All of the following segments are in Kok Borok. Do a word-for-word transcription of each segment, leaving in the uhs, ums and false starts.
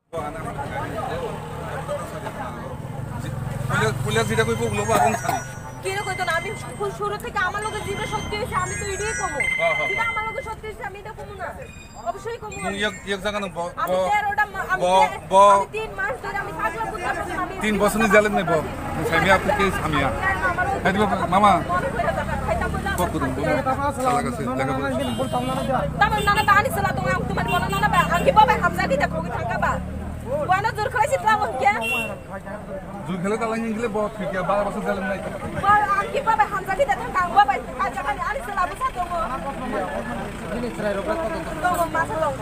Police, police যেটা কইবো ওগুলো আগুন ছাড়ি। কিরে কইতো না, আমি শু-, শুরু থেকে আমার লগে যেটা সত্যি হয়েছে, আমি তো এটাই কমো। হ্যাঁ, হ্যাঁ, যেটা হ্যাঁ। আমার লগে সত্যি হয়েছে, আমি এটা কমো না। অবশ্যই কমো। Yung yak, yak sa kanang bo, আমি bo, তেরোটা মা-, আমি bo, তে-, bo. আমি তিন মাস ধরে আমি পাগলা কুত্তার মতো আমি তিন বছর নি জেলে নেব। Samia, আপনি কি Samia? Hai, di ba, mama. Kok kudum, kudum. Salah kasi, laga pun. Tama nana ba ani sala tong ang tuman bola nana ba. Ang ki ba ba hamza kita ko thangka ba. Wana jur khlai si tla mo kya? Jur khlai ta lang ingle bo thik ya, bara bosor jale nai. Ba ang ki ba ba hamza kita thangka ang ba ba. Aja kani ani sala bu sa tong. Tong ma sa tong.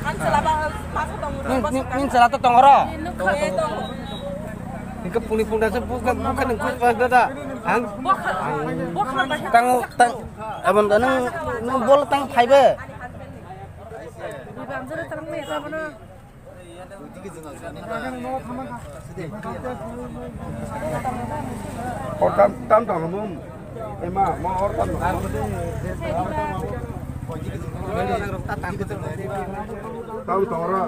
Ang sala ba ma sa tong. Nin, nin, nin sala to tong ro. Khlai tong. Hingke puni punda se buka, buka ni kuch pa dada. Ang tang, tang, abang da nang, nang bol tang phaibe. Or tam, tam tong mum. Ema, mo or tam tong. Tam tong ra.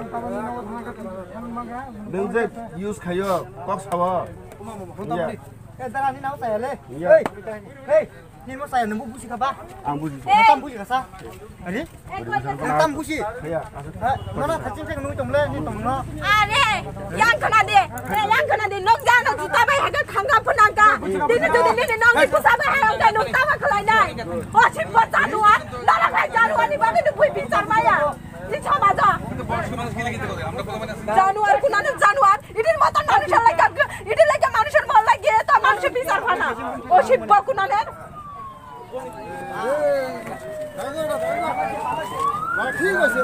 Nung je use khayo, kok sawo. Eh, dara ni nao saya le. Iya. Hei, hei, ni mo saya nunggu busi kaba. Ang busi. Tam busi kasa. Ari? Tam busi. Iya. Ha, mana thaching thaching nung tong le, ni tong no. Are, yang khna de, eh, yang khna de, nok jano juta bai haga thangka phunangka. Dini dini dini nok ni kusa bai haga nok tawa khlai nai. O chim bo januar, nara bai januar ni bagwi ni bui bichar maya. Ni chama ja. Januar kunani januar. Idir moton manusor lagi, idir lagi manusor mol lagi, to manusor bichar phana. O chim bo kunani. ঠিক আছে।